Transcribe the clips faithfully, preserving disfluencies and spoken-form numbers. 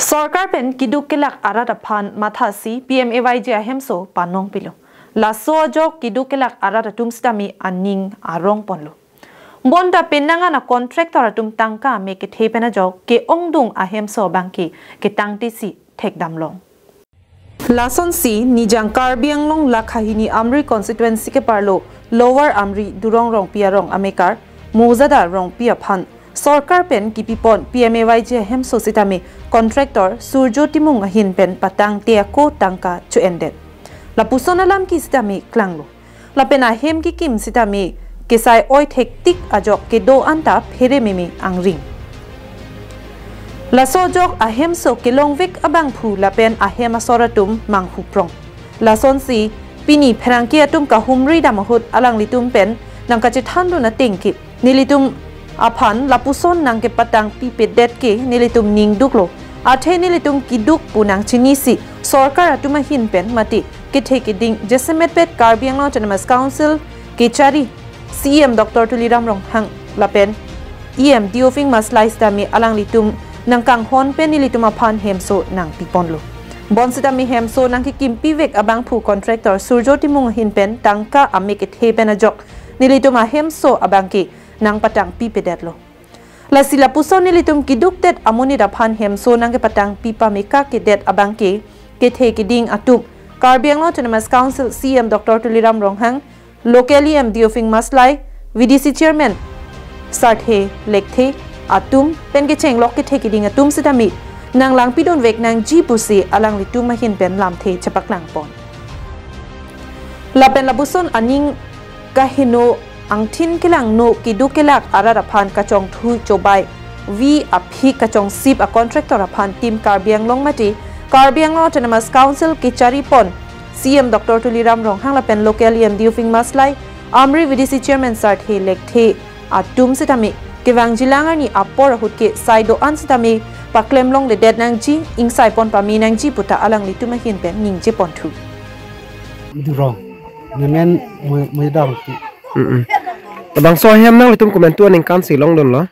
Sorkar pen keduk kelak arat aphan mathasi P M A Y G ahemso panong pilo. Laso ajok keduk kelak arat atum sitame aning arong ponlo. Bonta penang an a contractor atum tangka ame kethe pen ajok ke-ongdung ahemso abangke ketangtesi thekdam long. Lasonsi Nijang Karbi Anglong Lakha hini Amri constituency keparlo Lower Amri Durong Rongpi arong amekar Mozada Rongpi aphan sorkar pen kipipon P M A Y G ahemso sitame contractor Surjo Timung ahin pen patangte ako tangka cho-endet. Lapuson alam ke sitame klanglo. Lapen ahem kekim sitame kesai oi thektik ajok kedo anta phere meme angring. Laso ajok ahemso kelongvek abangphu lapen ahem asor atum manghuprong. Lasonsi pini pherangke atum kahumri dam ahut alanglitum pen nangkachethandun ateng ke nelitum aphan lapuson nangkepatangpipedet ke nelitum ningduklo. Athe nelitum keduk pu nangchinisi sorkar atum ahin pen mate kethe keding jasemetpet Karbi Anglong Autonomous Council kechari C E M Doctor Tuliram Ronghang lapen E M Deophing Maslai sitame alanglitum nangkanghon pen nelitum aphan hemso nangpiponlo. Bonsitame hemso nangkekimpivek abangphu contractor Surjo Timung ahin pen tangka ame kethe pen ajok nelitum ahemso abangke nangpatangpipedetlo. Lasi lapuson nelitum kedukdet amonit aphan hemso nangkepatangpi pameka kedet abangke kethe keding atum Karbi Anglong Autonomous Council C E M Doctor Tuliram Ronghang, Local E M Deophing Maslai, V D C Chairman Sarthe Lekthe atum pen kechenglok kethe keding atum sitame nanglangpidunvek nangji pusi alanglitum ahin pen lamthe chepaklangpon. Lapen lapuson aning kaheno angthin kelangno keduk kelak arat aphan kachongthu chobai vi aphi kachongsip a contractor aphan Team Karbi Anglong mate Karbi Anglong Autonomous Council kecharipon C E M Doctor Tuliram Ronghang lapen Local E M Deophing Maslai, Amri V D C Chairman Sarthe Lekthe atum sitame kevangjilang arni apor ahut ke sai do-an sitame paklemlongledet nangji, ingsaipon pame nangji puta alanglitum ahin pen ningjeponthu. Durong. Nemen Mo-, Moyadang ki. Mm-mm. Labangso ahem nanglitum komantu aningkan si longdunlo?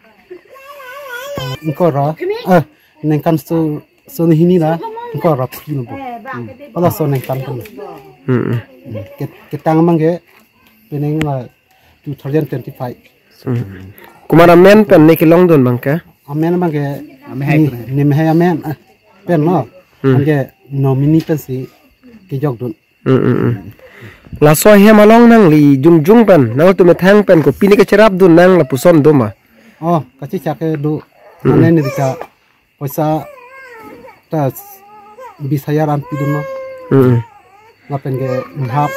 Ingkoi ra. Ah, ningkan so, so ni hini na. Ingkoi ra phli no bo. Hmm. Pada so ningkan kan. Mm-mm. Hmm. Ket-, ketang abangke penang la two thousand twenty-five. Mm. Komat amen pen ne kelongdun abangke? Amen abangke Amehai ni, pen. Ni Mehai amen. Ah, pen no. Mm. Anke nominee pensi kejokdun. Mm, mm, mm. Laso ahem along nangli jongjong pen, nangtum methang pen kopi ne kacherapdun nang lapuson do ma? Oh, kachechak ke do. Mm, mm. Mane neli ka poisa ta bis hajar an pidun no. Mm, mm. Lapen ke hap.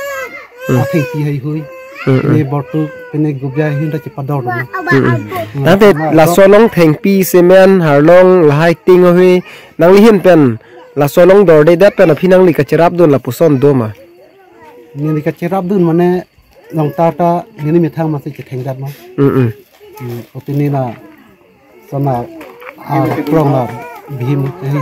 Mm. Athengpi heihui. Mm, mm. Pine bortu, pine gubya hin ta chepador dun no. Mm, mm. Tangte laso along thengpi, cement, harlong, lahai ting heihui, nangli ahin pen laso along dordedet pen aphi nangli kacherapdun lapuson do ma? Neli kacherapdun mane longtar ta neli methang masi chethengdet ma. Mm, mm. Hmm, otini na sana, ah, prong na bihim, eh,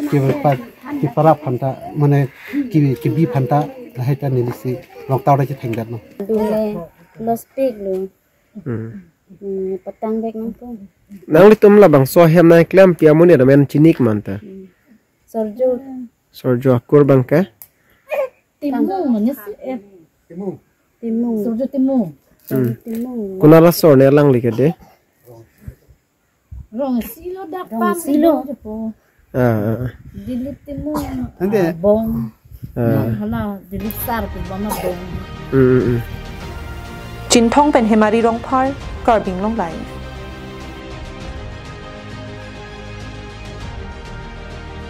ki pa, ki para phanta, mane ki, ki bi phanta, lahai ta neli si longtar ta chethengdet ma. Dule, lospik lo. Mm. Hmm, patangvek nangpo. Nanglitum labangso ahem nangklempi amonit amen chinik ma anta? Hmm. Surjo. Surjo akur abangke? Timung mane si, eh. Timung. Surjo Timung. Hmm. Surjo Timung. Konat asor ne alangli ke de? Rongsi lo dak Rongsi pam lo. Timung jepo. Ah, ah, ah. Dilip Timung. Ante. Ah, Bong. Ah. Hala Dilip Sar pu bama Bong. Hmm, hmm, hmm. Chinthong pen Hemari Rongphar, Karbi Anglong Live.